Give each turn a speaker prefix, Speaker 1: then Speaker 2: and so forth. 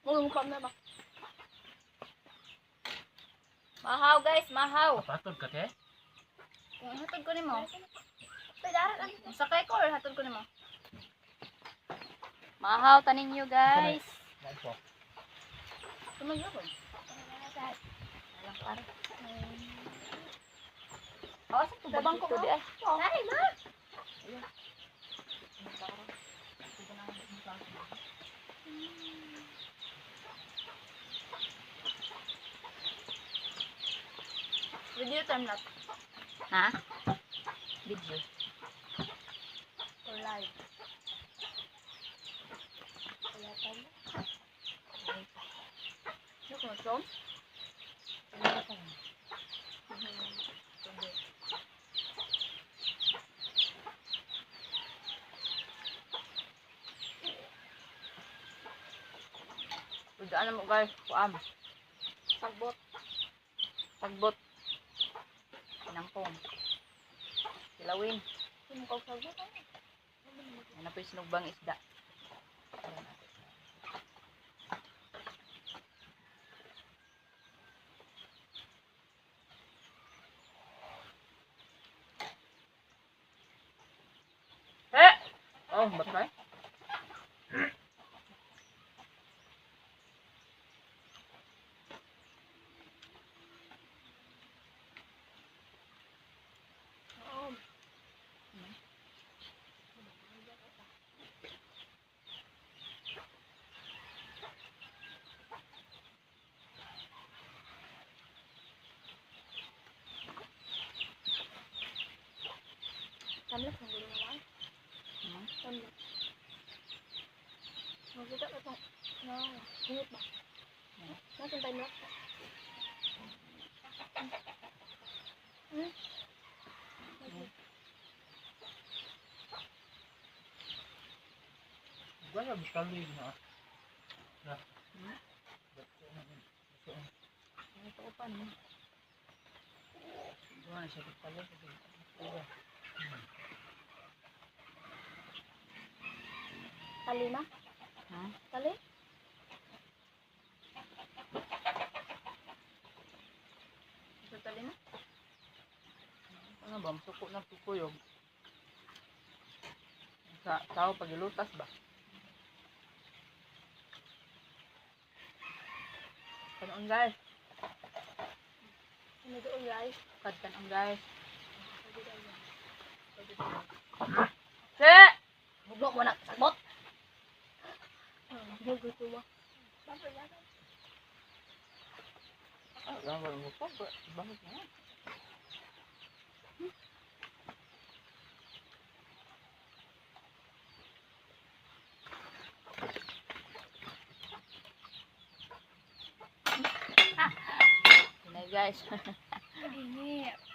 Speaker 1: Mo mo na ba?
Speaker 2: Mahaw guys, mahaw.
Speaker 3: Patod ka te?
Speaker 2: Kung hatod ko nimo.
Speaker 1: Padarat ang
Speaker 2: Sakay ko or hatod ko nimo? Mahaw tanin nyo guys.
Speaker 3: Maupo.
Speaker 2: Tumag ko. Alang pare. Oh, asa tubag
Speaker 1: Tabang ko
Speaker 2: dito
Speaker 1: ka.
Speaker 2: di ay.
Speaker 1: Ay, ma.
Speaker 2: Video time lapse. Ha? Video.
Speaker 1: Or live. Wala pa na.
Speaker 2: Ano ko so? Udaan mo guys, kuam.
Speaker 1: Sagbot.
Speaker 2: Sagbot. Pinangkong. Kilawin.
Speaker 1: Sino ko sagbot?
Speaker 2: Yan na po yung sinugbang isda. Ayan.
Speaker 3: Eh! Oh, batay.
Speaker 1: Oo. Tamlak ng gulo naman.
Speaker 2: Hmm?
Speaker 1: Tamlak. Magkita ka itong, no, init ba? Nasaan tamlak? Hmm?
Speaker 3: Wala bitali na. Na.
Speaker 2: Hmm? Ano ito pa no?
Speaker 3: Wala siya bitali.
Speaker 1: Tali na?
Speaker 2: Ha?
Speaker 1: Tali?
Speaker 2: Ito tali na?
Speaker 3: Ano ba? Suko ng kukuyog. Sa tao pagilutas ba?
Speaker 2: Kanon guys.
Speaker 1: Ano doon guys?
Speaker 2: Kadkanon guys.
Speaker 1: Pwede daw yan.
Speaker 2: Se!
Speaker 1: Buglo mo na, sagbot! Gusto ba?
Speaker 3: Ah, wala mo pa. Bakit na?
Speaker 2: Hinay guys.
Speaker 1: Init.